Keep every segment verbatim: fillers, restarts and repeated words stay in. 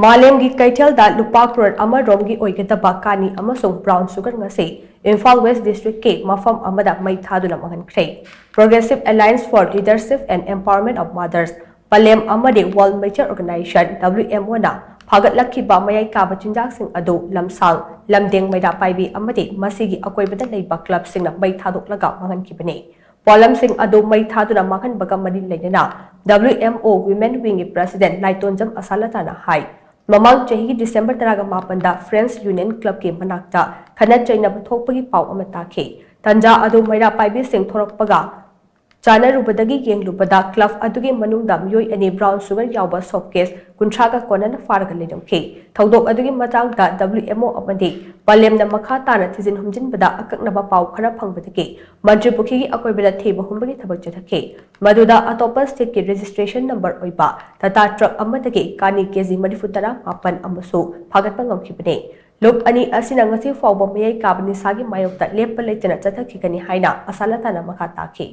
ꯃꯥꯂꯦꯝꯒꯤ ꯀꯩꯊꯦꯜꯗ ꯂꯨꯄꯥ ꯀ꯭ꯔꯣꯔ ꯑꯃ ꯔꯣꯝꯒꯤ ꯑꯣꯏꯒꯗꯕ ꯀꯥꯅꯤ ꯑꯃꯁꯨꯡ ꯕ꯭ꯔꯥꯎꯟ ꯁꯨꯒꯔ ꯉꯁꯤ ꯏꯝꯐꯥꯜ ꯋꯦꯁ ꯗꯤꯁꯇ꯭ꯔꯤꯛꯀꯤ ꯃꯐꯝ ꯑꯃꯗ ꯃꯩ ꯊꯥꯗꯨꯅ ꯃꯥꯡꯍꯟꯈ꯭ꯔꯦ꯫ Progressive Alliance for Leadership and Empowerment of Mothers, ꯄꯂꯦꯝ ꯑꯃꯗꯤ World Major Organization, W M O ꯅ ꯐꯥꯒꯠꯂꯛꯈꯤꯕ ꯃꯌꯥꯏ ꯀꯥꯕ ꯆꯤꯟꯖꯥꯛꯁꯤꯡ ꯑꯗꯨ ꯂꯝꯁꯥꯡ, ꯂꯝꯗꯦꯡ ꯃꯩꯔꯥ ꯄꯥꯏꯕꯤ ꯑꯃꯗꯤ ꯃꯁꯤꯒꯤ ꯑꯀꯣꯏꯕꯗ ꯂꯩꯕ ꯀ꯭ꯂꯕꯁꯤꯡꯅ ꯃꯩ ꯊꯥꯗꯣꯛꯂꯒ ꯃꯥꯡꯍꯟꯈꯤꯕꯅꯤ꯫ ꯄꯣꯠꯂꯝꯁꯤꯡ ꯑꯗꯨ ꯃꯩ ꯊꯥꯗꯨꯅ ꯃꯥꯡꯍꯟꯕꯒ ꯃꯔꯤ ꯂꯩꯅꯅ W M O Women Wing ꯒꯤ President ꯂꯥꯏꯇꯣꯟꯖꯝ ꯑꯁꯥꯂꯇꯥꯅ ꯍꯥꯏ, ꯃꯃꯥꯡ ꯆꯍꯤꯒꯤ ꯗꯤꯁꯦꯝꯕꯔ ꯇꯔꯥꯃꯥꯄꯟꯗ Friends Union Club ꯀꯤ ꯃꯅꯥꯛꯇ ꯈꯠꯅ ꯆꯩꯅꯕ ꯊꯣꯛꯄꯒꯤ ꯄꯥꯎ ꯑꯃ ꯇꯥꯈꯤ꯫ ꯇꯟꯖꯥ ꯑꯗꯨ ꯃꯩꯔꯥ ꯄꯥꯏꯕꯤꯁꯤꯡ ꯊꯣꯔꯛꯄꯒ ꯆꯥꯅꯔꯨꯕꯗꯒꯤ ꯌꯦꯡꯂꯨꯕꯗ club ꯑꯗꯨꯒꯤ ꯃꯅꯨꯡꯗ ꯃꯤꯑꯣꯏ ꯑꯅꯤ brown sugar ꯌꯥꯎꯕ soft case ꯀꯨꯟꯊ꯭ꯔꯥꯒ ꯀꯣꯟꯅꯅ ꯐꯥꯔꯒ ꯂꯩꯔꯝꯈꯤ꯫ ꯊꯧꯗꯣꯛ ꯑꯗꯨꯒꯤ ꯃꯇꯥꯡꯗ W M O ꯑꯃꯗꯤ ꯄꯂꯦꯝꯅ ꯃꯈꯥ ꯇꯥꯅ ꯊꯤꯖꯤꯟ ꯍꯨꯝꯖꯤꯟꯕꯗ ꯑꯀꯛꯅꯕ ꯄꯥꯎ ꯈꯔ ꯐꯪꯕꯗꯒꯤ ꯃꯟꯇ꯭ꯔꯤ ꯄꯨꯈ꯭ꯔꯤꯒꯤ ꯑꯀꯣꯏꯕꯗ ꯊꯤꯕ ꯍꯨꯝꯕꯒꯤ ꯊꯕꯛ ꯆꯠꯊꯈꯤ꯫ ꯃꯗꯨꯗ ꯑꯇꯣꯞꯄ state ꯀꯤ registration number ꯑꯣꯏꯕ Tata truck ꯑꯃꯗꯒꯤ ꯀꯥꯅꯤ ꯀꯦꯖꯤ ꯃꯔꯤꯐꯨ ꯇꯔꯥ ꯃꯥꯄꯟ ꯑꯃꯁꯨ ꯐꯥꯒꯠꯄ ꯉꯝꯈꯤꯕꯅꯤ꯫ ꯂꯨꯞ ꯑꯅꯤ ꯑꯁꯤꯅ ꯉꯁꯤ ꯐꯥꯎꯕ ꯃꯌꯥꯏ ꯀꯥꯕ ꯅꯤꯁꯥꯒꯤ ꯃꯥꯌꯣꯛꯇ ꯂꯦꯞꯄ ꯂꯩꯇꯅ ꯆꯠꯊꯈꯤꯒꯅꯤ ꯍꯥꯏꯅ ꯑꯁꯥꯂꯇꯥꯅ ꯃꯈꯥ ꯇꯥꯈꯤ꯫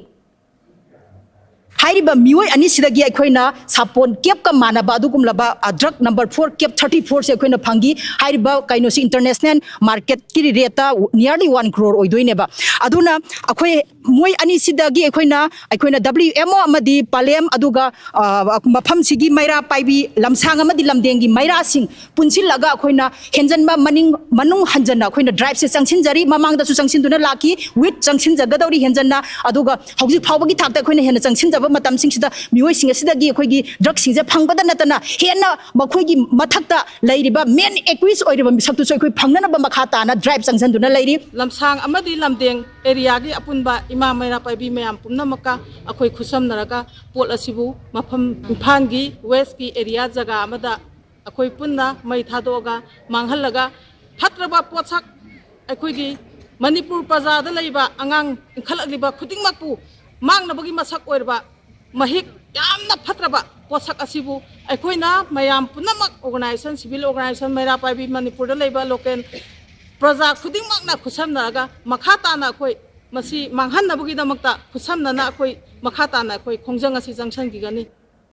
ꯍꯥꯏꯔꯤꯕ ꯃꯤꯑꯣꯏ ꯑꯅꯤꯁꯤꯗꯒꯤ ꯑꯩꯈꯣꯏꯅ ꯁꯥꯄꯣꯟ cap ꯀ ꯃꯥꯟꯅꯕ ꯑꯗꯨꯒꯨꯝꯂꯕ, ꯑ, drug number four cap thirty four ꯁꯦ ꯑꯩꯈꯣꯏꯅ ꯐꯪꯈꯤ꯫ ꯍꯥꯏꯔꯤꯕ ꯀꯩꯅꯣꯁꯤ international market ꯀꯤ rate ꯇ nearly one crore ꯑꯣꯏꯗꯣꯏꯅꯦꯕ꯫ ꯑꯗꯨꯅ ꯑꯩꯈꯣꯏ ꯃꯣꯏ ꯑꯅꯤꯁꯤꯗꯒꯤ ꯑꯩꯈꯣꯏꯅ, ꯑꯩꯈꯣꯏꯅ W M O ꯑꯃꯗꯤ ꯄꯂꯦꯝ, ꯑꯗꯨꯒ, ꯑ, ꯃꯐꯝꯁꯤꯒꯤ ꯃꯩꯔꯥ ꯄꯥꯏꯕꯤ ꯂꯝꯁꯥꯡ ꯑꯃꯗꯤ ꯂꯝꯗꯦꯡꯒꯤ ꯃꯩꯔꯥꯁꯤꯡ ꯄꯨꯟꯁꯤꯜꯂꯒ ꯑꯩꯈꯣꯏꯅ ꯍꯦꯟꯖꯟꯕ ꯃꯅꯤꯡ, ꯃꯅꯨꯡ ꯍꯟꯖꯟꯅ ꯑꯩꯈꯣꯏꯅ drive ꯁꯦ ꯆꯪꯁꯤꯟꯖꯔꯤ꯫ ꯃꯃꯥꯡꯗꯁꯨ ꯆꯪꯁꯤꯟꯗꯨꯅ ꯂꯥꯛꯈꯤ, with ꯆꯪꯁꯤꯟꯖꯒꯗꯧꯔꯤ ꯍꯦꯟꯖꯟꯅ꯫ ꯑꯗꯨꯒ ꯍꯧꯖꯤꯛ ꯐꯥꯎꯕꯒꯤ ꯊꯥꯛꯇ ꯑꯩꯈꯣꯏꯅ ꯍꯦꯟꯅ ꯆꯪꯁꯤꯟꯖꯕ ꯃꯇꯝꯁꯤꯡꯁꯤꯗ ꯃꯤꯑꯣꯏꯁꯤꯡ ꯑꯁꯤꯗꯒꯤ ꯑꯩꯈꯣꯏꯒꯤ drug ꯁꯤꯡꯁꯦ ꯐꯪꯕꯗ ꯅꯠꯇꯅ ꯍꯦꯟꯅ ꯃꯈꯣꯏꯒꯤ ꯃꯊꯛꯇ ꯂꯩꯔꯤꯕ main accused ꯑꯣꯏꯔꯤꯕ ꯃꯤꯁꯛꯇꯨꯁꯨ ꯑꯩꯈꯣꯏ ꯐꯪꯅꯅꯕ ꯃꯈꯥ ꯇꯥꯅ drive ꯆꯪꯁꯤꯟꯗꯨꯅ ꯂꯩꯔꯤ꯫ ꯂꯝꯁꯥꯡ ꯑꯃꯗꯤ ꯂꯝꯗꯦꯡ area ꯒꯤ ꯑꯄꯨꯟꯕ ꯏꯃꯥ ꯃꯩꯔꯥ ꯄꯥꯏꯕꯤ ꯃꯌꯥꯝ ꯄꯨꯝꯅꯃꯛꯀ ꯑꯩꯈꯣꯏ ꯈꯨꯠꯁꯝꯅꯔꯒ ꯄꯣꯠ ꯑꯁꯤꯕꯨ ꯃꯐꯝ ꯏꯝꯐꯥꯜꯒꯤ west ꯀꯤ area ꯖꯒꯥ ꯑꯃꯗ ꯑꯩꯈꯣꯏ ꯄꯨꯟꯅ ꯃꯩ ꯊꯥꯗꯣꯛꯑꯒ ꯃꯥꯡꯍꯜꯂꯒ ꯐꯠꯇ꯭ꯔꯕ ꯄꯣꯠꯁꯛ ꯑꯩꯈꯣꯏꯒꯤ ꯃꯅꯤꯄꯨꯔ ꯄ꯭ꯔꯖꯥꯗ ꯂꯩꯕ ꯑꯉꯥꯡ ꯏꯟꯈꯠꯂꯛꯂꯤꯕ ꯈꯨꯗꯤꯡꯃꯛꯄꯨ ꯃꯥꯡꯅꯕꯒꯤ ꯃꯁꯛ ꯑꯣꯏꯔꯕ ꯃꯍꯤꯛ ꯌꯥꯝꯅ ꯐꯠꯇ꯭ꯔꯕ ꯄꯣꯠꯁꯛ ꯑꯁꯤꯕꯨ ꯑꯩꯈꯣꯏꯅ ꯃꯌꯥꯝ ꯄꯨꯝꯅꯃꯛ organization, civil organization, ꯃꯩꯔꯥ ꯄꯥꯏꯕꯤ ꯃꯅꯤꯄꯨꯔꯗ ꯂꯩꯕ local ꯄ꯭ꯔꯖꯥ ꯈꯨꯗꯤꯡꯃꯛꯅ ꯈꯨꯠꯁꯝꯅꯔꯒ ꯃꯈꯥ ꯇꯥꯅ ꯑꯩꯈꯣꯏ ꯃꯁꯤ ꯃꯥꯡꯍꯟꯅꯕꯒꯤꯗꯃꯛꯇ ꯈꯨꯠꯁꯝꯅꯅ ꯑꯩꯈꯣꯏ ꯃꯈꯥ ꯇꯥꯅ ꯑꯩꯈꯣꯏ ꯈꯣꯡꯖꯪ ꯑꯁꯤ ꯆꯪꯁꯤꯟꯈꯤꯒꯅꯤ꯫